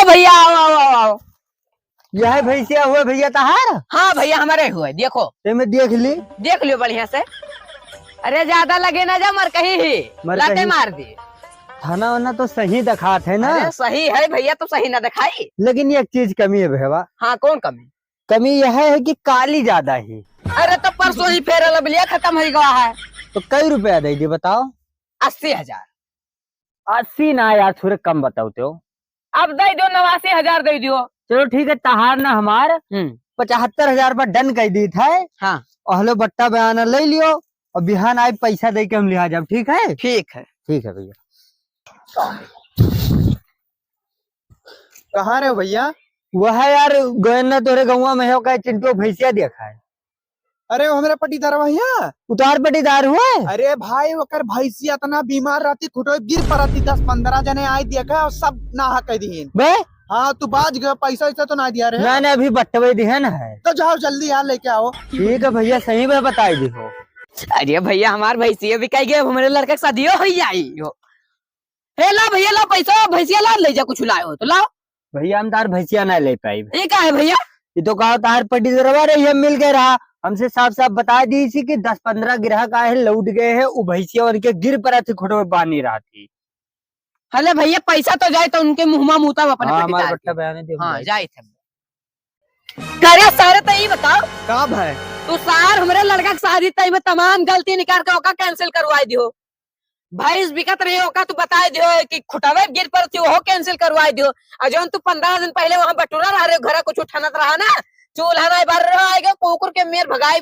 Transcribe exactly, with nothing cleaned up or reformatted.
भैया, आओ, आओ, आओ, आओ। यह भैंसिया हुए भैया तहार? हाँ भैया, हमारे हुए, देखो। ते में देख ली। देख लियो बढ़िया से। अरे ज्यादा लगे ना जा, मर कहीं ही। मर लाते कहीं। मार दी। थाना वाना तो सही दिखात है ना? अरे सही है भैया, तो सही ना दिखाई। लेकिन एक चीज कमी है भैया। हाँ, कौन कमी? कमी यह है कि काली ज्यादा ही। अरे तो परसों ही फेरल अब लिया खत्म हो गया है। तो कई रुपया दे दी बताओ? अस्सी हजार। अस्सी ना यार, थोड़े कम बताओ तो। अब दे दो, नवासी हजार दे दियो। चलो ठीक है, तहार ना हमार हम्म। पचहत्तर हजार पर डन कर दी था। हाँ। अहलो बट्टा बयाना ले लियो और बिहान आए पैसा दे के हम लिहा जाब, ठीक है? ठीक है। ठीक है भैया। कहाँ रहे हो भैया? वह यार, गोयन्ना तोरे गौवा में हो का चिंटू भैंसिया देखा है। अरे, वो हमारे पटीदार भैया। उतार पटीदार हुए? अरे भाई, ओकर भैंसिया इतना बीमार रहती, खुटो गिर पड़ती, दस पन्द्रह जने आई देखा और सब नाहा कह दीन। बे? हाँ, तू बाज गयो, पैसा वैसा तो ना दिया रे। ना, ना, अभी बटवे दिहे ना है। तो जाओ जल्दी यार, लेके आओ। ठीक है भैया, सही में बताई दी हो। अरे भैया, हमार भैंसिया बिकाई गई, अब हमारे लड़का के शादियो हो जाई हो। हे ला भैया, ला पैसा, भैंसिया ला, ले जा, कुछ लाए हो तो लाओ। भैया, हम तार भैंसिया ना ले पाई। ये का है भैया? ये तो कहा तार पटीदरवा रही है, मिल गए रहा, हमसे साफ साफ बता दी थी कि दस पन्द्रह ग्राहक आए हैं, लौट गए हैं, वो भैंसिया उनके गिर पड़ा थी, खुटो में बानी रहा थी। अरे भैया, पैसा तो जाए तो उनके मुँह में मूता अपने हाँ, हमारे पटीदार बट्टा के। बयाने दे हाँ, भाई। जाए थे। करे सारे, तो ये बताओ। का भाई? तू सार हमरे लड़का के शादी तय में तमाम गलती निकाल के ओका कैंसिल करवाई दियो। भैंस बिकत रही ओका तू बताई दियो कि खुटवे गिर पड़ती, ओहो कैंसिल करवाई दियो। और जौन तू पन्द्रह दिन पहले वहाँ बटुरा रहा रहे, घर कुछ उठानत रहा ना, चूल्हा नहीं बार रहा, आएगा कुकुर के मेर भगाई।